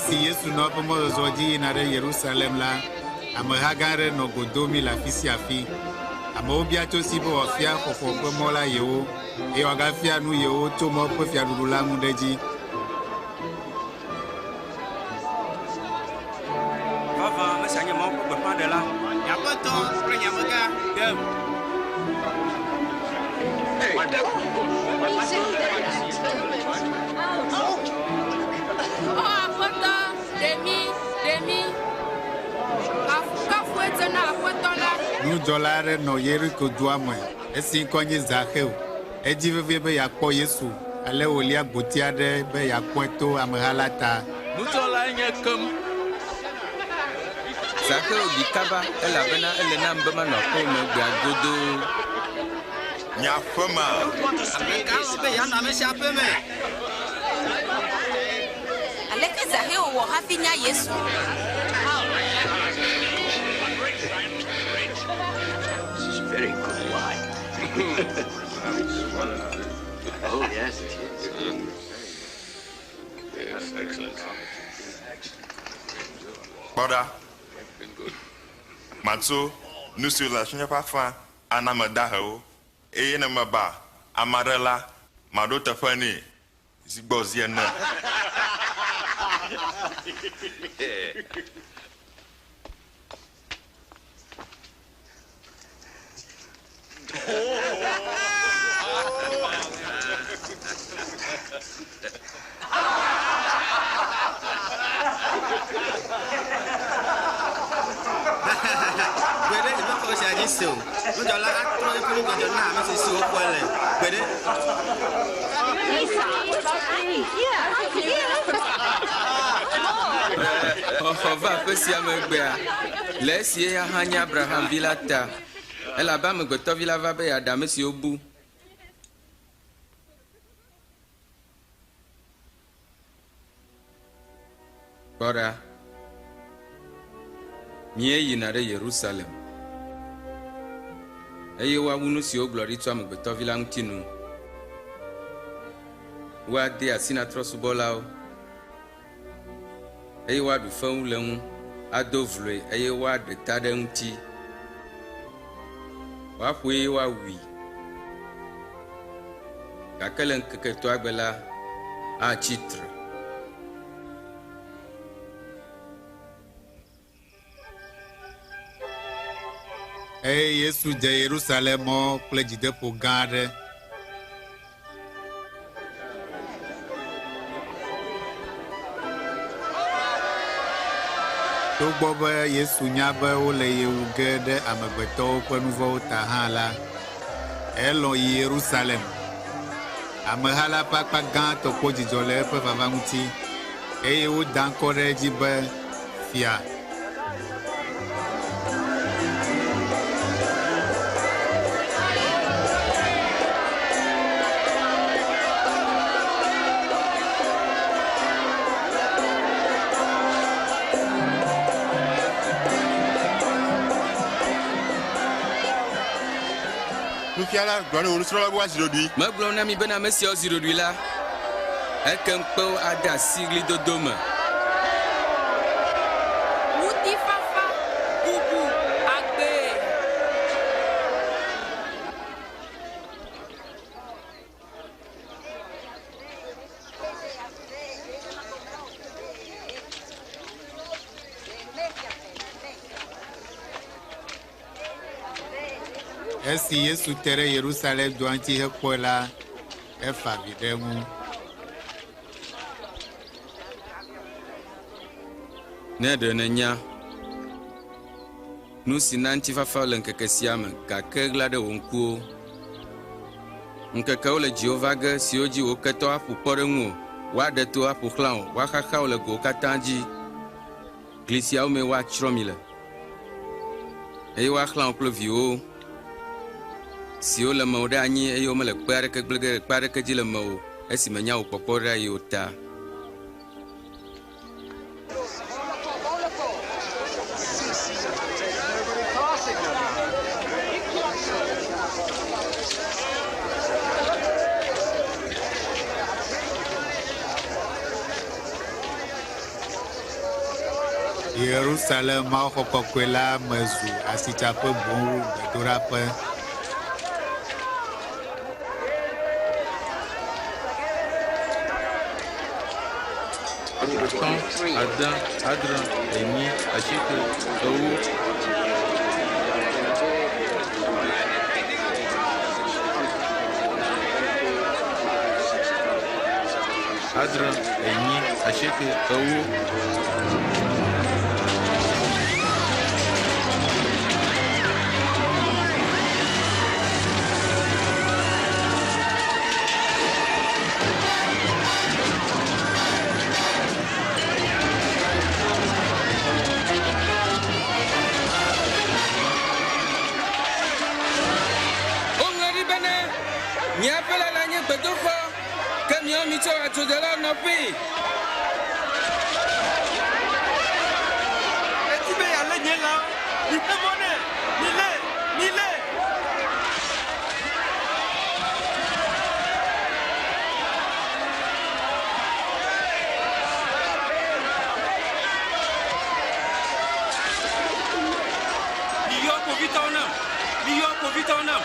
Esi Yesu nɔ eƒe mɔzɔzɔ dzi yina ɖe Yerusalem la, ameha gã aɖe nɔ go domi le afi sia afi. Amewo bia tso esi be wòafia xɔxɔ ƒe mɔ la yewo eye wòagafia nu yewo tso Mawu ƒe fiaɖuɖu la ŋu ɖe edzi. Vavã, ame sia nye Mawu ƒe gbeƒãɖela. Nye aƒetɔ kple nye amegã, ɖem. O Aƒetɔ, ɖe mí, ɖe mí! Kafukafue dze na Aƒetɔ la. Nudzɔla aɖe nɔ Yeriko dua me, esi ŋkɔ nye Zaxeo. Edi vevie be yeakpɔ Yesu, ale wòlia gboti aɖe be yeakpɔe to ameha la ta. Nudzɔlae nye kem. Zaxeo ɖi kaba elabena ele nam be manɔ aƒewò me egbea godoo. Nye aƒemea? Ame ka lɔ̃ be yeanɔ ame sia ƒeme? Aleke Zaxeo wɔ hafi nya Yesu? Kpɔ ɖa, matso nu siwo le asinye ƒe afã ana ame dahewo, eye ne meba ame aɖe la, maɖo teƒe nɛ zi gbɔ zi ene. Gbeɖe nyemexɔ esia dzi se o. Nudzɔla atrɔ eƒe nudzɔdzɔ na ame si si wòxɔe le. Gbeɖe. Xɔxɔ va aƒe sia me egbea, le esi eya hã nye Abraham vi la ta, elabe Amegbetɔvi la va be yeaɖe ame siwo bu. Kpɔ ɖa, míeyina ɖe Yerusalem, eye woawu nu si wogblɔ ɖi tso Amegbetɔvi la ŋuti nu. Woadee asi na trɔ̃subɔlawo, eye woaɖu fewu le eŋu, ado vloe, eye woaɖe ta ɖe eŋuti. Woaƒoe eye woawui. Gake le ŋkeke etɔ̃a gbe la, atsi tre. Eye Yesu dze Yerusalem mɔ kple dzideƒo gã aɖe. Togbɔ be Yesu nya be wole ye wu ge ɖe amegbetɔwo ƒe nu vɔ̃wo ta hã la, elɔ̃ yi Yerusalem. Ameha la ƒe akpa gãtɔ kpɔ dzidzɔ le eƒe vava ŋuti, eye woda ŋkɔ ɖe edzi be Fia. Nufiala, gblɔ ne wò nusrɔ̃lawo be woazi ɖoɖoe. Megblɔ na mi bena ame siawo zi ɖoɖoe la, Ekem kpewo ade asi ɣlidodo me. Ŋutifafa, bubu, agbee. Esi Yesu te ɖe Yerusalem dua ŋuti hekpɔe la, efa avi ɖe eŋu. Ne ɖe nènya nu si na ŋutifafa le ŋkeke sia me, gake ɣla ɖe wò ŋkuwo. Ŋkekewo le dziwò va ge, siwo dzi wò ketɔwo aƒo kpɔ ɖe ŋuwò, woaɖe to aƒo xlã wò, woaxaxa wò le gowo katã dzi. Gli siawo mee woatsrɔ̃ mi le, eye woaxlã wò kple viwòwo, siwo le mewò ɖe anyi, eye womele kpe aɖeke gblẽ ge ɖe kpe aɖeke dzi le mewò esi mènya wò kpɔkpɔ ɖe ayi o ta. Yerusalem mawuxɔ kɔkɔe la me zu asitsaƒe boŋ wu gbedoɖaƒe. Atɔ̃, ade, adre, enyi, asieke, ewo. Adre, enyi, asieke, ewo. Woŋlɔ ɖi bena, Nye aƒe la le nye gbedoxɔ, ke miawo mitsɔ adzodalawo nɔƒee. Edi be yealé nye lãwo. Mixe mɔ nɛ! Milée! Milée! Miyɔ kpovitɔwo nam! Miyɔ kpovitɔwo nam!